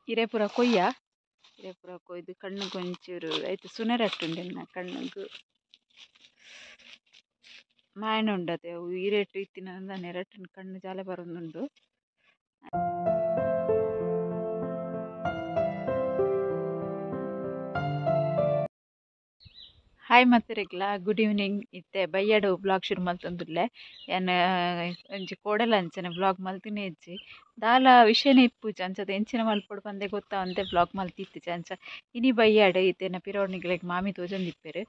ಇರೆ ಪೂರ ಕೊಯ್ಯ ಇರೆ ಪೂರ ಕೊಯ್ದು ಕಣ್ಣು ಒಂಚೂರು ಐತೆ ಸುನೆರಟ್ಟುಂಡೆನ್ನ ಕಣ್ಣುಗು ಮಾಯಣ ಉಂಡತೆ ಅವು ಇರೆಟ್ ಇತ್ತಿನ ನೆರಟ್ಟು ಕಣ್ಣು ಜಾಲೆ ಬರೋದುಂಡು. ಹಾಯ್ ಮತ್ತೆರೆಗ್ಲ ಗುಡ್ ಈವ್ನಿಂಗ್. ಇತ್ತೆ ಬಯ್ಯಡು ಬ್ಲಾಗ್ ಶುರು ಮಲ್ತೊಂದುಲ್ಲೆ ಯಾನ್ ಒಂಜಿ ಕೋಡೆಲ ಅಂಚನೆ ಬ್ಲಾಗ್ ಮಲ್ತಿನೇ ಇಜ್ಜಿ ದಾಲ ವಿಷಯನೇ ಇಪ್ಪುಜಿ ಅಂಚದ ಎಂಚಿನ ಮಲ್ಪೊಡು ಪಂದೆ ಗೊತ್ತಾವಂತೆ ಬ್ಲಾಗ್ ಮಲ್ತಿತ್ತಿಜಿ ಅಂಚ ಇನಿ ಬಯ್ಯಾಡು ಇತ್ತೆನ ಪಿರವಣಿಗ್ಲೆಗ್ ಮಾಮಿ ತೋಜೊಂದಿಪ್ಪೆರ್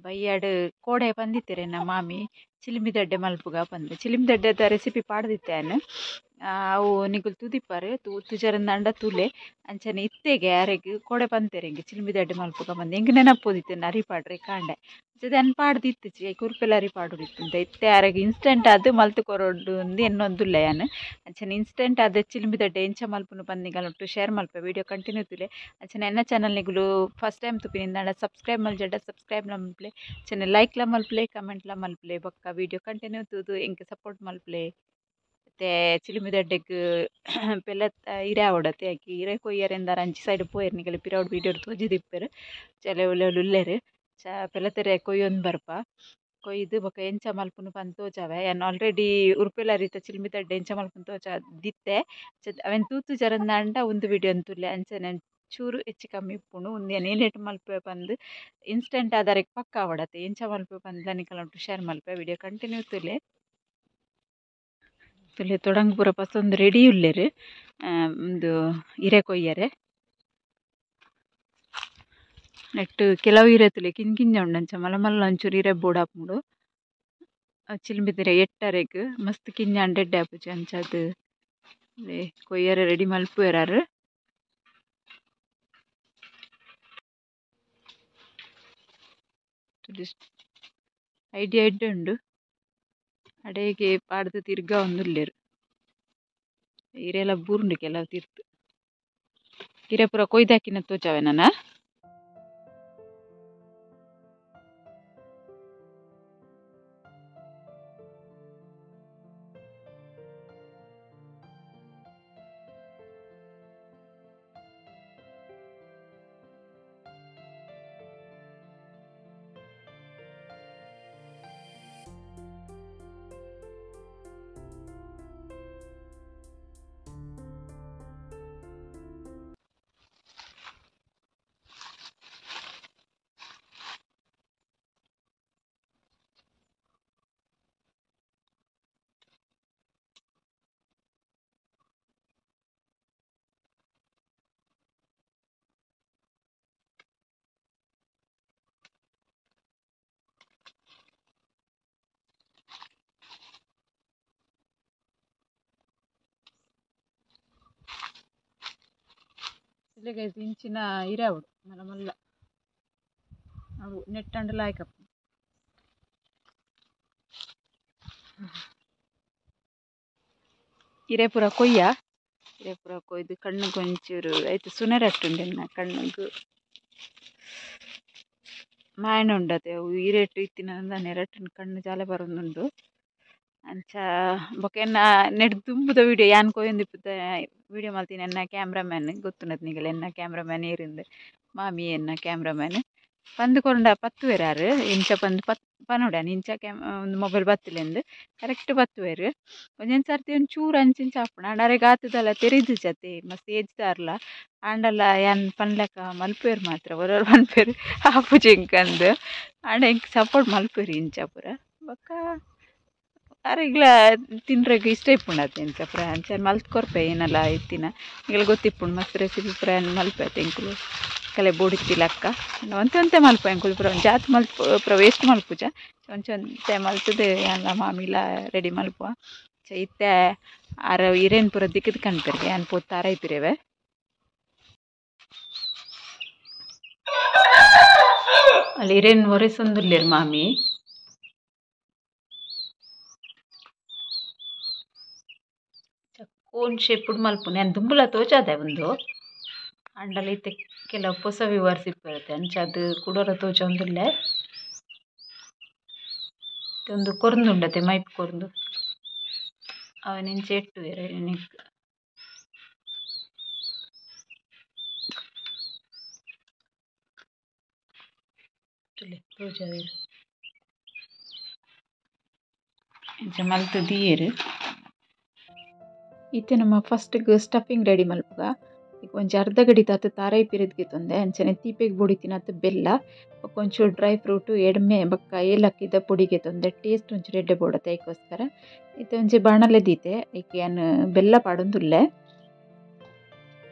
ಬಯ್ಯಾಡು ಕೋಡೆ ಪಂದಿತ್ತೆರ್ ಎನ್ನ ಮಾಮಿ ಚಿಲಿಂಬಿದಡ್ಡೆ ಮಲ್ಪುಗ ಪಂದ್ ಚಿಲಿಂಬಿದಡ್ಡೆದ ರೆಸಿಪಿ ಪಾಡ್ದಿತ್ತೆ ಯಾನ್ ಅವು ನಿಗುಲು ತುದಿಪ್ಪರ್ ತುಜರಂದಾಂಡ ತುಲೆ ಅಂಚನೆ ಇತ್ತೆಗೆ ಅರೆಗ್ ಕೋಡೆ ಪಂತೆರ್ ಎಂಕ್ ಚಿಲಿಂಬಿದಡ್ಡೆ ಮಲ್ಪುಗ ಪಂದ್ ಎಂಕ್ ನೆನಪೋದಿತ್ತೆ ಅರಿ ಪಾಡ್ರೆ ಕಾಂಡೆ ಅಂಚದ ಯಾನ್ ಪಾಡ್ದಿತ್ತಿಜಿ ಕುರ್ಪೆಲ ಅರಿ ಪಾಡೊಡಿತ್ತುಂದೆ ಇತ್ತೆ ಅರೆಗ್ ಇನ್ಸ್ಟೆಂಟ್ ಆದ್ ಮಲ್ತ್ ಕೊರೊಡು ಅಂದ್ ಎನ್ನೊಂದುಲ್ಲೆ ಯಾನ್ ಅಂಚನೆ ಇನ್ಸ್ಟೆಂಟ್ ಆದ್ ಚಿಲಿಂಬಿದಡ್ಡೆ ಎಂಚ ಮಲ್ಪುನು ಪಂದ್ ನಿಗಲೊಟ್ಟು ಶೇರ್ ಮಲ್ಪೆ ವಿಡಿಯೋ ಕಂಟಿನ್ಯೂ ತುಲೆ ಅಂಚನೆ ಎನ್ನ ಚಾನಲ್ ನಿಗುಲು ಫಸ್ಟ್ ಟೈಮ್ ತುಪಿನಿಂದಾಂಡ ಸಬ್ಸ್ಕ್ರೈಬ್ ಮಲ್ಜಡ ಸಬ್ಸ್ಕ್ರೈಬ್ ಲ ಮಲ್ಪುಲೆ ಅಂಚನೆ ಲೈಕ್ ಲ ಮಲ್ಪುಲೆ ಕಮೆಂಟ್ ಲ ಮಲ್ಪುಲೆ ಬೊಕ್ಕ ವಿಡಿಯೋ ಕಂಟಿನ್ಯೂ ತೂದು ಎಂಕ್ ಸಪೋರ್ಟ್ ಮಲ್ಪುಲೆ. ಇತ್ತೆ ಚಿಲಿಂಬಿದಡ್ಡೆಗ್ ಪೆಲತ್ತ ಇರೆ ಆವೊಡತೆ ಐಕ್ ಇರೆ ಕೊಯ್ಯರೆಂದಾರ ಅಂಚಿ ಸೈಡ್ ಪೋಯೆರ್ ನಿಗಲೆ ಪಿರವುಡು ವಿಡಿಯೋಡ್ ತೋಜಿದಿಪ್ಪೆರ್ ಕೆಲವು ಉಲ್ಲೆರ್ ಚ ಪೆಲತೆರೆ ಕೊಯ್ಯೊಂದು ಬರ್ಪ ಕೊಯ್ದು ಬೊಕ್ಕ ಎಂಚ ಮಲ್ಪುನು ಪಂದ್ ತೋಜಾವೆ ಯಾನ್ ಆಲ್ರೆಡಿ ಉರ್ಪೆಲ ಅರಿತ ಚಿಲಿಂಬಿದಡ್ಡೆ ಎಂಚ ಮಲ್ಪುನು ತೋಜಾದಿತ್ತೆ ಅವೆನ್ ತೂತುಜರಂದಾಂಡ ಉಂದು ವಿಡಿಯೋ ತುಲ್ಲೆ ಅಂಚನೆ ಚೂರು ಹೆಚ್ಚು ಕಮ್ಮಿ ಇಪ್ಪುಂಡು ಉಂದು ಯಾನ್ ಏನೇಟ್ ಮಲ್ಪುವೆ ಪಂದ್ ಇನ್ಸ್ಟೆಂಟ್ ಆದ್ ಅರೆಗ್ ಪಕ್ಕ ಆವೊಡತೆ ಎಂಚ ಮಲ್ಪುವೆ ಪಂದ್ ನಿಕಲ್ನೊಟ್ಟು ಶೇರ್ ಮಲ್ಪೆ ವಿಡಿಯೋ ಕಂಟಿನ್ಯೂ ತುಲೆ. ತುಲೆ ತೊಡಂಗ್ ಪೂರ ಪಸೊಂದು ರೆಡಿ ಉಲ್ಲೆರ್ ಉಂದು ಇರೆ ಕೊಯ್ಯರೆ ನೆಟ್ ಕೆಲವು ಇರೆ ತುಲೆ ಕಿಂಜ ಕಿಂಜ ಉಂಡು ಅಂಚ ಮಲ್ಲ ಮಲ್ಲ ಒಂಚೂರು ಇರೆ ಬೋಡಾಪುಂಡು ಚಿಲಿಂಬಿದಿರೆ ಎಟ್ಟರೆಗ್ ಮಸ್ತ್ ಕಿಂಜ ಆಂಡ ಎಡ್ಡೆ ಆಪುಜಿ ಅಂಚಾದ್ ಕೊಯ್ಯರೆ ರೆಡಿ ಮಲ್ಪುವೆರ್ ಆರ್. ಐಡಿಯಾ ಎಡ್ಡೆ ಉಂಡು ಅಡೆಗೆ ಪಾಡ್ದು ತಿರ್ಗಾವೊಂದುಲ್ಲೆರ್ ಇರೆಲ ಬೂರುಂಡು ಕೆಲವು ತಿರ್ತ್ ಇರೆ ಪೂರ ಕೊಯ್ದಾಕಿನ ತೋಜಾವೆ ನನ. ಇಂಚಿನ ಇರೆ ಆವೊಡು ಮಲ್ಲ ಮಲ್ಲ ಅವು ನೆಟ್ಟಂಡ ಲಾಯ್ಕಪ್ಪು. ಇರೆ ಪೂರ ಕೊಯ್ಯ ಇರೆ ಪೂರ ಕೊಯ್ದು ಕಣ್ಣುಗು ಒಂಚೂರು ಐತೆ ಸುನೆರಟ್ಟುಂಡೆನ್ನ ಕಣ್ಣುಗು ಮಾಯಣ ಉಂಡತೆ ಅವು ಇರೆಟ್ ಇತ್ತಿನ ನೆರಟ್ಟು ಕಣ್ಣು ಜಾಲೆ ಬರೋದುಂಡು ಅಂಚ ಬೊಕ್ಕ ಎನ್ನ ನೆಟ್ ದುಂಬುದ ವಿಡಿಯೋ ಯಾನ್ ಕೊಯ್ಯೊಂದಿಪ್ಪುದ ವಿಡಿಯೋ ಮಲ್ತಿನ ಎನ್ನ ಕ್ಯಾಮ್ರಾಮ್ಯಾನ್ ಗೊತ್ತುಂಡತ್ ನಿಗಲ ಎನ್ನ ಕ್ಯಾಮ್ರಾಮ್ಯಾನ್ ಏರಿಂದ್ ಮಾಮಿ ಎನ್ನ ಕ್ಯಾಮ್ರಾಮ್ಯಾನ್ ಪಂದ್ ಕೊರ್ಂಡ ಪತ್ತುವೆರ್ ಆರ್ ಇಂಚ ಪಂದ್ ಪನೊಡು ಇಂಚ ಒಂದು ಮೊಬೈಲ್ ಬತ್ತುಲೆಂದ್ ಕರೆಕ್ಟ್ ಪತ್ತುವೆರ್ ಒಂಜೊಂಜಿ ಸರ್ತಿ ಒಂಚೂರು ಅಂಚಿಂಚ ಆಪುಂಡು ಆಂಡ ಅರೆಗ್ ಆತುದಲ ತೆರಿದುಜತೆ ಮಸ್ತ್ ಏಜ್ದಾರ್ಲ ಆಂಡಲ ಯಾನ್ ಪನ್ಲೆಕ ಮಲ್ಪುವೆರ್ ಮಾತ್ರ ಒರೊರ ಪನ್ಪೆರ್ ಆಪುಜಿ ಎಂಕಂದ್ ಆಂಡ ಎಂಕ್ ಸಪೋರ್ಟ್ ಮಲ್ಪುವೆರ್ ಇಂಚ ಪೂರ ಬೊಕ್ಕ ಅರೆಗ್ಲ ತಿನ್ರೆಗ್ ಇಷ್ಟ ಇಪ್ಪುಂಡು ಅತೆ ಇಂಚ ಪೂರ ಅಂಚ ಮಲ್ತ್ ಕೊರ್ಪೆ ಏನಲ ಇತ್ತಿನ ನಿಗಲ ಗೊತ್ತಿಪ್ಪುಂಡು ಮಸ್ತ್ ರೆಸಿಪಿ ಪೂರ ಯಾನ್ ಮಲ್ಪೆ ಅತೆ ಎಂಕುಲು ಕಲೆ ಬೋಡಿತ್ತಿಲಕ್ಕ ಒಂತೆ ಒಂತೆ ಮಲ್ಪೆ ಎಂಕುಲು ಪೂರ ಜಾತ್ ಮಲ್ತ್ ಪೂರ ವೇಸ್ಟ್ ಮಲ್ಪುಜ ಒಂಚೆ ಒಂತೆ ಮಲ್ತುದು ಯಾನ್ಲ ಮಾಮಿಲ ರೆಡಿ ಮಲ್ಪುವ ಇತ್ತೆ ಆರ್ ಇರೇನ್ ಪೂರ ದಿಕ್ಕದ್ ಕನ್ಪೆರ್ ಯಾನ್ ಪೋದು ತಾರಾಯಿಪಿರೆವೆ. ಅಲ್ಲಿ ಇರೇನ್ ಒರೆಸೊಂದುಲ್ಲೆರ್ ಮಾಮಿ. ಕೋನ್ ಶೇಪುಡು ಮಲ್ಪುನು ಯಾನ್ ದುಂಬುಲ ತೋಜಾದೆ ಉಂದು ಆಂಡಲ ಇತ್ತೆ ಕೆಲವು ಪೊಸ ವ್ಯೂವರ್ಸ್ ಇಪ್ಪೆರತೆ ಅಂಚಾದ್ ಕುಡೊರ ತೋಜೊಂದುಲ್ಲೆ. ಒಂದು ಕೊರಂದು ಉಂಡತೆ ಮೈಪ್ ಕೊರಂದು ಅವನಿಂಚೆ ಎಟ್ಟುವೆರ್ ನೆಕ್ಕ್ ತೂಲೆ ತೋಜಾವೆರ್ ಇಂಚ ಮಲ್ತ್ ದೀಯೆರ್. ಇತ್ತೆ ನಮ್ಮ ಫಸ್ಟ್ ಗ್ ಸ್ಟಫಿಂಗ್ ರೆಡಿ ಮಲ್ಪುಗ. ಒಂಜಿ ಅರ್ಧ ಗಡಿತಾತ್ ತಾರಾಯಿ ಪಿರೆದ್ ಗೆತೊಂದೆ ಅಂಚನೆ ತೀಪೆಗ್ ಬೊಡಿತಿನಾತ್ ಬೆಲ್ಲ ಬೊಕ ಒಂಚೂರು ಡ್ರೈ ಫ್ರೂಟ್ ಎಡ್ಮೆ ಬೊಕ್ಕ ಏಲಕ್ಕಿದ ಪೊಡಿ ಗೆತೊಂದೆ ಟೇಸ್ಟ್ ಒಂಚೂರು ಎಡ್ಡೆ ಬೋಡತೆ ಐಕೋಸ್ಕರ. ಇತ್ತೆ ಒಂಜಿ ಬಾಣಲೆ ದೀತೆ ಐಕ್ ಯಾನ್ ಬೆಲ್ಲ ಪಾಡೊಂದುಲ್ಲೆ.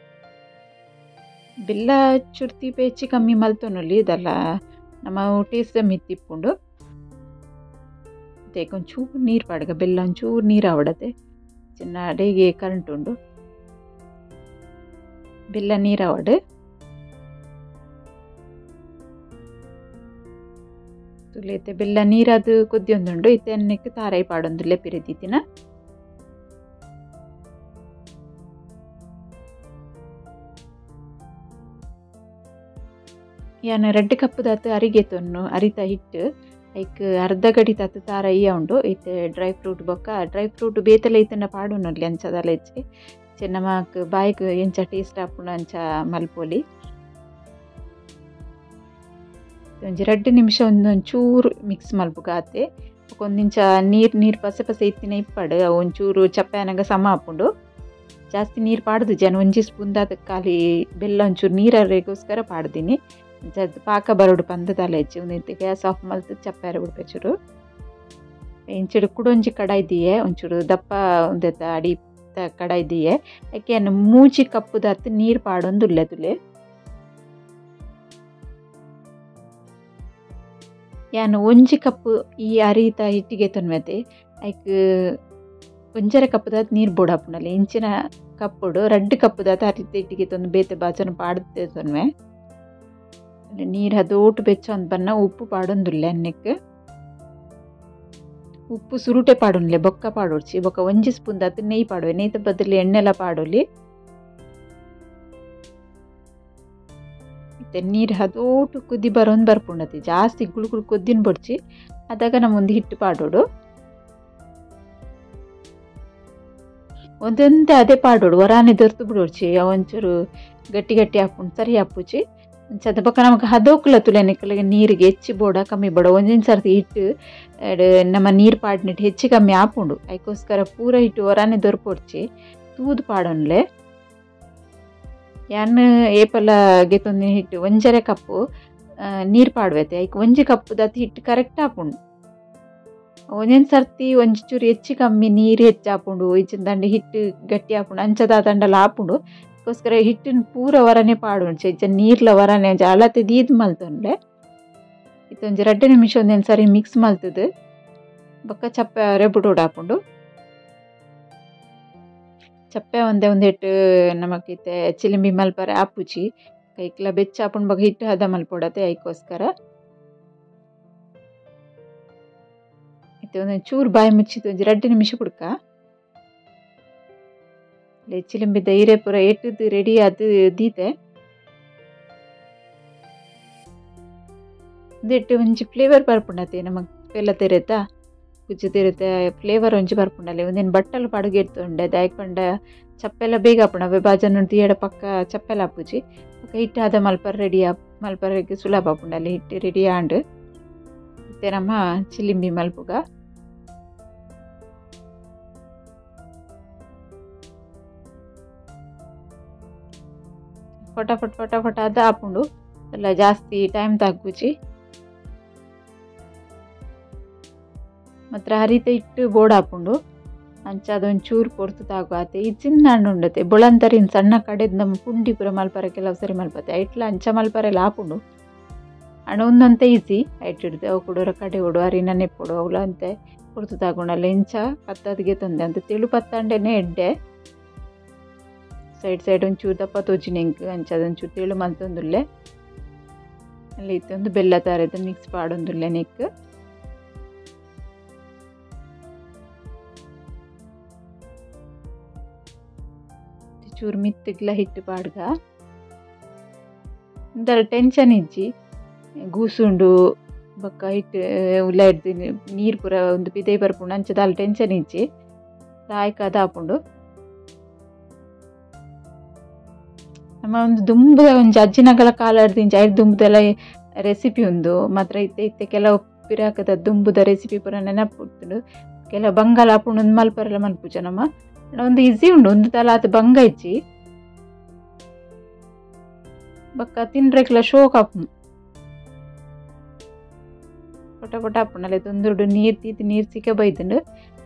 ಬೆಲ್ಲ ಚೂರು ತೀಪೆ ಹೆಚ್ಚಿ ಕಮ್ಮಿ ಮಲ್ತೊನೊಲಿ ಇದಲ್ಲ ನಮ್ಮ ಟೇಸ್ಟ್ ಮಿತ್ತ್ ಇಪ್ಪುಂಡು. ಇತ್ತೆ ಐಕ್ ಒಂಚೂರು ನೀರು ಪಾಡ್ಗ ಬೆಲ್ಲ ಒಂಚೂರು ನೀರು ಆವಡತೆ ಚಿನ್ನ ಅಡೆಗೆ ಕರೆಂಟ್ ಉಂಡು ಬೆಲ್ಲ ನೀರಾವಡು. ತುಲೆ ಇತ್ತೆ ಬೆಲ್ಲ ನೀರಾದ್ ಕೊದ್ದಿಯೊಂದುಂಡು. ಇತ್ತೆ ಅನ್ನಕ್ಕೆ ತಾರಾಯಿ ಪಾಡೊಂದುಲ್ಲೆ ಪಿರೆದಿತ್ತಿನ. ಯಾನ್ 2 ಕಪ್ ದಾತ್ ಅರಿಗೆತೊನ್ನು ಅರಿತ ಹಿಟ್ಟು ಐಕ್ ಅರ್ಧ ಗಡಿತಾತ್ ತಾರಾಯಿ ಉಂಡು. ಇತ್ತೆ ಡ್ರೈ ಫ್ರೂಟ್ ಬೊಕ್ಕ ಡ್ರೈ ಫ್ರೂಟ್ ಬೇತಲೆ ಇತ್ತಂಡ ಪಾಡೊನೊಲಿ ಅಂಚದಲ ಇಜ್ಜಿ ನಮಕ್ ಬಾಯಿಗ್ ಎಂಚ ಟೇಸ್ಟ್ ಆಪುಂಡು ಅಂಚ ಮಲ್ಪೊಲಿ. ಒಂಜಿ 2 ನಿಮಿಷ ಒಂದೊಂಚೂರು ಮಿಕ್ಸ್ ಮಲ್ಪುಗ ಆತೆ. ಬೊಕ ಒಂದಿಂಚ ನೀರು ನೀರು ಪಸೆ ಪಸೆ ಇತ್ತಿನ ಇಪ್ಪಡು ಅವು ಒಂಚೂರು ಚಪ್ಪೆ ಆನಗ ಸಮ ಆಪುಂಡು. ಜಾಸ್ತಿ ನೀರು ಪಾಡ್ದು ಜನ ಒಂಜಿ ಸ್ಪೂನ್ ದಾತ್ ಖಾಲಿ ಬೆಲ್ಲ ಒಂಚೂರು ನೀರಗೋಸ್ಕರ ಪಾಡ್ದಿನಿ. ಪಾಕ ಬರೋಡು ಪಂದ್ ದಾಲ ಇಜ್ಜಿ. ಉಂದು ಗ್ಯಾಸ್ ಆಫ್ ಮಲ್ತ್ ಚಪ್ಪೆ ಆರೆ ಚೂರು. ಇಂಚಿಡು ಕುಡೊಂಜಿ ಕಡಾಯಿ ದೀಯೆ ಒಂಚೂರು ದಪ್ಪ ಉಂದೆತ ಅಡಿ ಕಡಾಯಿ ದೀಯೆ. ಐಕ್ ಯಾನ್ 3 ಕಪ್ ದಾತ್ ನೀರು ಪಾಡೊಂದುಲ್ಲೆ ತುಲೆ. ಯಾನ್ 1 ಕಪ್ ಈ ಅರಿತ ಹಿಟ್ಟಿಗೆ ತೊನ್ವೆತೆ ಐಕ್ 1.5 ಕಪ್ ದಾತ್ ನೀರು ಬೋಡಾಪುಂಡಲೆ. ಇಂಚಿನ ಕಪ್ಪುಡು 2 ಕಪ್ ದಾತ್ ಅರಿತ ಹಿಟ್ಟಿಗೆ ತೊಂದು ಬೇತೆ ಬಾಜನ ಪಾಡ್ದೆ ತೊನ್ವೆ. ನೀರು ಹದೋಟು ಬೆಚ್ಚ ಬನ್ನ ಉಪ್ಪು ಪಾಡೊಂದುಲ್ಲೆ ಅನ್ನಕ್ಕೆ. ಉಪ್ಪು ಸುರುಟೆ ಪಾಡೊನ್ಲೆ ಬೊಕ್ಕ ಪಾಡೊಡ್ಚಿ. ಬೊಕ್ಕ 1 ಸ್ಪೂನ್ ದಾತ್ ನೆಯ್ಯಿ ಪಾಡುವೆ. ನೆಯ್ತ ಬದಲು ಎಣ್ಣೆಲ ಪಾಡೊಲಿ. ಇತ್ತೆ ನೀರು ಹದೋಟು ಕುದಿ ಬರೋಂದು ಬರ್ಪುಂಡತಿ ಜಾಸ್ತಿ ಗುಳು ಗುಳು ಕೊದ್ದಿನ ಬೊಡ್ಚಿ. ಅದಾಗ ನಮ್ಮ ಒಂದು ಹಿಟ್ಟು ಪಾಡೋಡು ಒಂದೊಂದೇ ಅದೇ ಪಾಡೋಡು ಒರಾನೆ ದೊರ್ತು ಬಿಡೋಡ್ಚಿ. ಒಂಚೂರು ಗಟ್ಟಿ ಗಟ್ಟಿ ಆಪುಂಡು ಸರಿ ಆಪುಚಿ. ಅಂಚದ ಬೊಕ್ಕ ನಮಕ್ ಹದೋಕುಲ ತುಲೆ ನಿಕಲೆಗ್ ನೀರಿಗೆ ಹೆಚ್ಚಿ ಬೋಡ ಕಮ್ಮಿ ಬೋಡ. ಒಂಜೊಂಜಿ ಸರ್ತಿ ಹಿಟ್ಟು ನಮ್ಮ ನೀರು ಪಾಡ್ನಿಟ್ಟು ಹೆಚ್ಚು ಕಮ್ಮಿ ಆಪುಂಡು. ಐಕೋಸ್ಕರ ಪೂರ ಹಿಟ್ಟು ಒರಾನೆ ದೊರ್ಪೊಡ್ಚಿ ತೂದು ಪಾಡೊನ್ಲೆ. ಯಾನ್ ಏಪಲ ಗೆತೊಂದಿನ ಹಿಟ್ಟು 1.5 ಕಪ್ಪು ನೀರು ಪಾಡ್ವೆತೆ. ಐಕ್ 1 ಕಪ್ ದಾತ್ ಹಿಟ್ಟು ಕರೆಕ್ಟ್ ಆಪುಂಡು. ಒಂದೊಂದು ಸರ್ತಿ ಒಂಜಿ ಚೂರು ಹೆಚ್ಚು ಕಮ್ಮಿ ನೀರು ಹೆಚ್ಚಾಪುಂಡು ಇಜ್ಜಿಂದಂಡ ಹಿಟ್ಟು ಗಟ್ಟಿ ಆಪುಂಡು ಅಂಚದ ದಂಡಲ ಆಪುಂಡು. ಅದಕ್ಕೋಸ್ಕರ ಹಿಟ್ಟಿನ ಪೂರ ವರನೆ ಪಾಡುಂಡು ಇಜ್ಜ ನೀರ್ಲ ವರನೆ ಅಳತೆ ದೀದ್ ಮಲ್ತೊನ್ಲೆ. ಇತ್ತೊಂಜಿ 2 ನಿಮಿಷ ಒಂದೊಂದು ಸರಿ ಮಿಕ್ಸ್ ಮಲ್ತದು ಬೊಕ್ಕ ಚಪ್ಪೆ ಆವರೆ ಬುಡೋಡು ಆಪುಂಡು. ಚಪ್ಪೆ ಒಂದೇ ಒಂದೆಟ್ಟು ನಮಕ್ ಇತ್ತೆ ಚಿಲಿಂಬಿ ಮಲ್ಪರೆ ಆಪುಜಿ ಕೈಕ್ಲ ಬೆಚ್ಚ ಆಪುಂಡು. ಬೊಕ್ಕ ಹಿಟ್ಟು ಹದ ಮಲ್ಪೊಡತೆ ಐಕೋಸ್ಕರ. ಇತ್ತೆ ಒಂದೊಂದು ಚೂರು ಬಾಯಿ ಮುಚ್ಚಿತ್ತು ಒಂಜಿ 2 ನಿಮಿಷ ಬುಡ್ಕ. ಚಿಲಿಂಬಿದ ಇರೆ ಪೂರ ಎಟ್ಟುದು ರೆಡಿ ಆದ್ ದೀತೆ. ಒಂದೆಟ್ಟು ಒಂಜಿ ಫ್ಲೇವರ್ ಬರ್ಪುಂಡತೆ ನಮಕ್ ಪೆಲ್ಲ ತೆರೆತ ಕುಜ್ಜು ತೆರೆತ ಫ್ಲೇವರ್ ಒಂಜಿ ಬರ್ಪುಂಡಲೆ. ಒಂದೇನು ಬಟ್ಟಲು ಪಡುಗೆ ಎತ್ತುಂಡೆ ದಾಯೆ ಪಂಡ ಚಪ್ಪೆಲ್ಲ ಬೇಗ ಆಪುಂಡು. ಅವೇ ಬಾಜನ ತೀಯಡ ಪಕ್ಕ ಚಪ್ಪೆಲ್ಲ ಆಪುಜಿ. ಬೊಕ್ಕ ಹಿಟ್ಟು ಹದ ಮಲ್ಪರ ರೆಡಿ ಮಲ್ಪರೆಗ್ ಸುಲಭ ಆಪುಂಡಲೆ. ಹಿಟ್ಟು ರೆಡಿ ಆಂಡ್ ಇತ್ತೆ ನಮ್ಮ ಚಿಲಿಂಬಿ ಮಲ್ಪುಗ. ಫಟಾಫಟ್ ಫಟಾಫಟ್ ಅದ ಆಪುಂಡು ಎಲ್ಲ ಜಾಸ್ತಿ ಟೈಮ್ ತಾಗುಜಿ. ಮಾತ್ರ ಹರಿತ ಹಿಟ್ಟು ಬೋಡ ಆಪುಂಡು ಅಂಚ ಅದೊಂಚೂರು ಪೊರ್ತು ತಾಗು ಆತೆ. ಇಜ್ಜಿಂದ ಉಂಡತೆ ಬೊಳಂತರಿನ್ ಸಣ್ಣ ಕಡೆದ್ ನಮ್ಮ ಪುಂಡಿ ಪೂರ ಮಲ್ಪರೆ ಕೆಲವು ಸರಿ ಮಲ್ಪತೆ ಐಟ್ಲ ಅಂಚ ಮಲ್ಪರೆಲ್ಲ ಆಪುಂಡು. ಅಂಡ ಒಂದಂತೆ ಈಸಿ ಐಟ್ ಹಿಡ್ದು ಅವು ಕುಡೋರ ಕಡೆ ಓಡು ಅರಿನ ನೆಪ್ಪೊಡು ಅವುಲ ಅಂತೆ ಪೊರ್ತು ತಾಗುಂಡಲ್ಲ. ಇಂಚ ಪತ್ತದಿಗೆ ತಂದೆ ಅಂತ ತೆಳು ಪತ್ತಂಡೆನೆ ಎಡ್ಡೆ ಸೈಡ್ ಸೈಡ್ ಒಂಚೂರು ದಪ್ಪ ತೋಜಿನ ಎಂಕ್ ಅಂಚ ಅದೊಂಚೂರು ತೆಳು ಮಲ್ತೊಂದುಲ್ಲೆ. ಅಲ್ಲಿ ಇತ್ತೊಂದು ಬೆಲ್ಲ ತಾರೆದ ಮಿಕ್ಸ್ ಪಾಡೊಂದುಲ್ಲೆ ನೆಕ್. ಚೂರು ಮಿತ್ತಗ್ಲ ಹಿಟ್ಟು ಪಾಡ್ಗ. ಒಂಥರ ಟೆನ್ಷನ್ ಇಜ್ಜಿ ಗೂಸುಂಡು ಬೊಕ್ಕ ಐಟ್ ಉಲಾಯಿಡ್ದ್ ನೀರ್ ಪೂರ ಉಂದು ಪಿದಯಿ ಬರ್ಪುಂಡು ಅಂಚ ದಾಲ ಟೆನ್ಷನ್ ಇಜ್ಜಿ ಲಾಯ್ಕ್ ಆದ್ ಆಪುಂಡು. ನಮ್ಮ ಒಂದು ದುಂಬುದ ಒಂಜಿ ಅಜ್ಜಿನಗಲ ಕಾಲಡ್ದಿಂಚ ಐರ್ ದುಂಬುದೆಲ್ಲ ರೆಸಿಪಿ ಉಂದು ಮಾತ್ರ ಇತ್ತೆ ಇತ್ತೆ ಕೆಲವು ಪಿರಾಕದ ದುಂಬುದ ರೆಸಿಪಿ ಪೂರ ನೆನಪುಂಡು. ಕೆಲವು ಬಂಗಾಲ ಆಪುಂಡು ಉಂದು ಮಲ್ಪರೆಲ ಮಲ್ಪುಜ ನಮ್ಮ ಒಂದು ಈಸಿ ಉಂಡು ಉಂದು ದಾಲ ಆತ್ ಬಂಗ ಇಜ್ಜಿ ಬೊಕ್ಕ ತಿನ್ರೆಗ್ಲ ಶೋಕ್ ಆಪುಂಡು ಪಟ ಪಟ ಆಪುಂಡು ಅಲ್ಲೇ ತೊಂದುರ್ಡು ನೀರು ತೀತ್ ನೀರು ಸಿಕ್ಕ ಬೈದುಂಡು.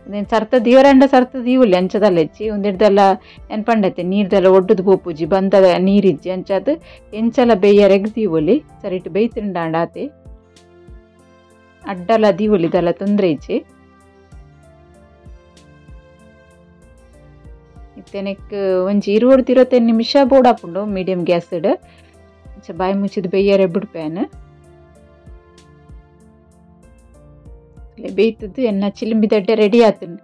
ಉಂದೆನ್ ಸರ್ತ ದೀವರಂಡ ಸರ್ತ ದೀವೊಲಿ ಅಂಚದಲ್ಲ ಇಜ್ಜಿ ಉಂದೆಡ್ದೆಲ್ಲ ನೆನ್ಪಂಡತೆ ನೀರ್ದೆಲ್ಲ ಒಡ್ಡುದು ಪೋಪುಜಿ ಬಂದದ ನೀರಿಜ್ಜಿ ಅಂಚಾದ್ ಎಂಚಲ ಬೇಯರೆಗ್ ದೀವೊಲಿ ಸರಿಟ್ ಬೇಯ್ತುಂಡಾಂಡ ಆತೆ ಅಡ್ಡಲ ದೀವೊಲಿ ದಾಲ ತೊಂದರೆ ಇಜ್ಜಿ. ಇತ್ತೆ ನೆಕ್ಕ್ ಒಂಜಿ 20-25 ನಿಮಿಷ ಬೋಡಾಪುಂಡು ಮೀಡಿಯಂ ಗ್ಯಾಸ್ಡ್ ಅಂಚ ಬಾಯಿ ಮುಚ್ಚಿದ್ ಬೇಯರೆ ಬುಡ್ಪೇನ್. ಬೇಯ್ತದ್ದು ಎನ್ನ ಚಿಲಿಂಬಿದಡ್ಡೆ ರೆಡಿ ಆತುಂಡು.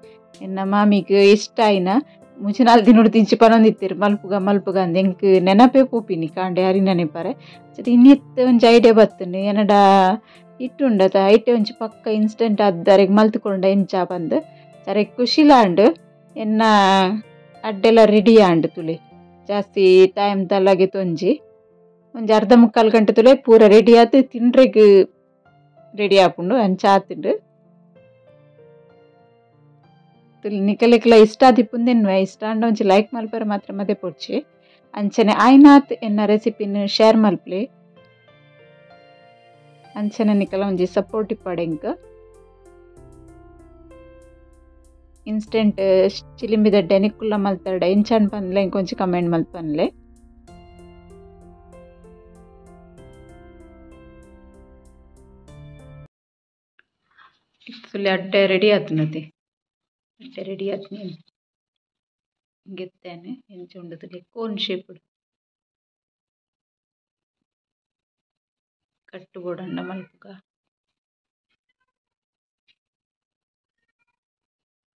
ಎನ್ನ ಮಾಮಿಗ್ ಇಷ್ಟ ಆಯಿನ ಮುಂಚಿನಾಲ್ ದಿನೊಡು ದಿಂಚಿ ಪನೊಂದಿತ್ತೆರ್ ಮಲ್ಪುಗ ಮಲ್ಪುಗ ಅಂದ್ ಎಂಕ್ ನೆನಪೇ ಪೋಪಿನಿ ಕಾಂಡೆ ಅರಿನ ನೆನಪರೆ ಇನ್ನಿತ್ತೆ ಒಂಜಿ ಐಡಿಯಾ ಬತ್ತುಂಡು ಎನ್ನಡ ಇಟ್ಟುಂಡತ ಐಟೆ ಒಂಜಿ ಪಕ್ಕ ಇನ್ಸ್ಟೆಂಟ್ ಆದ್ ಅರೆಗ್ ಮಲ್ತ್ಕೊಂಡ ಎಂಚ ಪಂದ್ ಅರೆಗ್ ಖುಷಿಲ ಆಂಡ್. ಎನ್ನ ಅಡ್ಡೆಲ ರೆಡಿ ಆಂಡ್ ತುಲೆ ಜಾಸ್ತಿ ಟೈಮ್ ತಲಗೆ ತೊಂಜಿ ಒಂಜಿ ಅರ್ಧ ಮುಕ್ಕಾಲು ಗಂಟೆ ತುಲೆ ಪೂರ ರೆಡಿ ಆದ್ ತಿಂಡ್ರೆಗ್ ರೆಡಿ ಆಪುಂಡು ಅಂಚ ಆತುಂಡು. ನಿಕಲೆಗ್ಲ ಇಷ್ಟ ಆದಿಪ್ಪುಂದೆನ್ನುವೆ ಇಷ್ಟ ಆಂಡ ಒಂಜಿ ಲೈಕ್ ಮಲ್ಪರೆ ಮಾತ್ರ ಮದೆ ಪೊಡ್ಚಿ. ಅಂಚನೆ ಆಯ್ನಾತ್ ಎನ್ನ ರೆಸಿಪಿನ್ ಶೇರ್ ಮಲ್ಪಲೆ ಅಂಚನೆ ನಿಕಲ ಒಂಜಿ ಸಪೋರ್ಟ್ ಇಪ್ಪಡ್ ಎಂಕ್. ಇನ್ಸ್ಟೆಂಟ್ ಚಿಲಿಂಬಿದಡ್ಡೆ ನಿಕುಲ್ಲ ಮಲ್ತಡ ಎಂಚಾನ್ ಪನ್ಲೆ ಎಂಕ್ ಒಂಜಿ ಕಮೆಂಟ್ ಮಲ್ತ್ ಪನ್ಲೆ. ತುಲೆ ಅಡ್ಡೆ ರೆಡಿ ಆತುಂಡತೆ ಅಡ್ಡೆ ರೆಡಿ ಆತ್ನಿ ಗೆತ್ತೇನೆ ಎಂಚ ಉಂಡು ತುಲೆ ಕೋನ್ ಶೇಪ್ ಕಟ್ಟು ಬೋಡಂಡ ಮಲ್ಪುಗ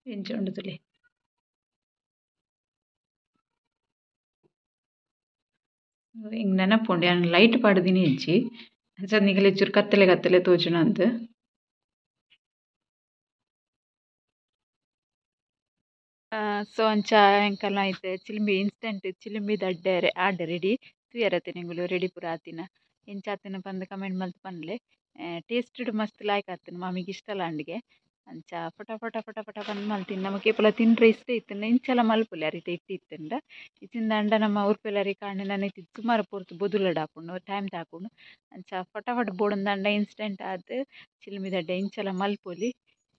ಎಂಚ ಉಂಡು ತುಲೆ. ಇಂಗ್ ನೆನಪುಂಡು ಯಾನ್ ಲೈಟ್ ಪಾಡ್ದಿನಿ ಇಜ್ಜಿ ಅಂಚ ನಿಕಲೆ ಚೂರು ಕತ್ತಲೆ ಕತ್ತಲೆ ತೋಜುನ ಅಂದ್. ಸೊ ಅಂಚ ಎಂಕಲ್ನ ಇತ್ತೆ ಚಿಲಿಂಬಿ ಇನ್ಸ್ಟೆಂಟ್ ಚಿಲಿಂಬಿದಡ್ಡೆ ಆಂಡ್ ರೆಡಿ ತೂಯರತೆ ನಿಕುಲು ರೆಡಿ ಪೂರ ಆತಿನ ಎಂಚ ಆತಿನ ಪಂದ್ ಕಮೆಂಟ್ ಮಲ್ತ್ ಪನ್ಲೆ. ಟೇಸ್ಟೆಡ್ ಮಸ್ತ್ ಲಾಯ್ಕ್ ಆತುಂಡು ಮಾಮಿಗ್ ಇಷ್ಟಲ ಆಂಡ್ಗೆ ಅಂಚ ಪಟ ಪಟ ಪಟ ಪಟ ಪಂದ್ ಮಲ್ತಿನಿ ನಮಕ್ ಏಪಲ ತಿನ್ರೆ ಇಷ್ಟ ಇತ್ತುಂಡ ಇಂಚಲ ಮಲ್ಪೊಲಿ ಅರಿತ ಇಟ್ಟು ಇತ್ತುಂಡ ಇತ್ತಿಂದಾಂಡ ನಮ್ಮ ಉರ್ಪೆಲರಿ ಕಾಂಡೆ ನನ ಸುಮಾರು ಪೊರ್ತು ಬೊದುಲಡ್ ಆಪುಂಡು ಟೈಮ್ ತಾಕುಂಡು ಅಂಚ ಪಟ ಪಟ ಬೋಡಂದಾಂಡ ಇನ್ಸ್ಟೆಂಟ್ ಆದ್ ಚಿಲಿಂಬಿದಡ್ಡೆ ಇಂಚಲ ಮಲ್ಪೊಲಿ.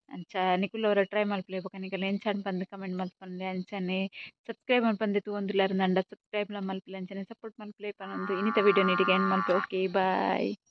ಅಂಚ ನಿಕುಲು ಒರ ಟ್ರೈ ಮಲ್ಪುಲೆ ಬೊಕ ನಿಕಲ್ ಎಂಚಾಂಡ್ ಪಂದ್ ಕಮೆಂಟ್ ಮಲ್ತ್ ಪನ್ಲೆ. ಅಂಚನೆ ಸಬ್ಸ್ಕ್ರೈಬ್ ಮಲ್ಪಂದೆ ತೂವೊಂದುಲ್ಲೆರ್ ಅಂಡ ಸಬ್ಸ್ಕ್ರೈಬ್ ಲ ಮಲ್ಪುಲೆ ಅಂಚನೆ ಸಪೋರ್ಟ್ ಮಲ್ಪುಲೆ ಪನೊಂದು ಇನ್ನಿತ ವಿಡಿಯೋ ನೀಟಿಗೆ ಎಂಡ್ ಮಲ್ಪೆ. Okay bye.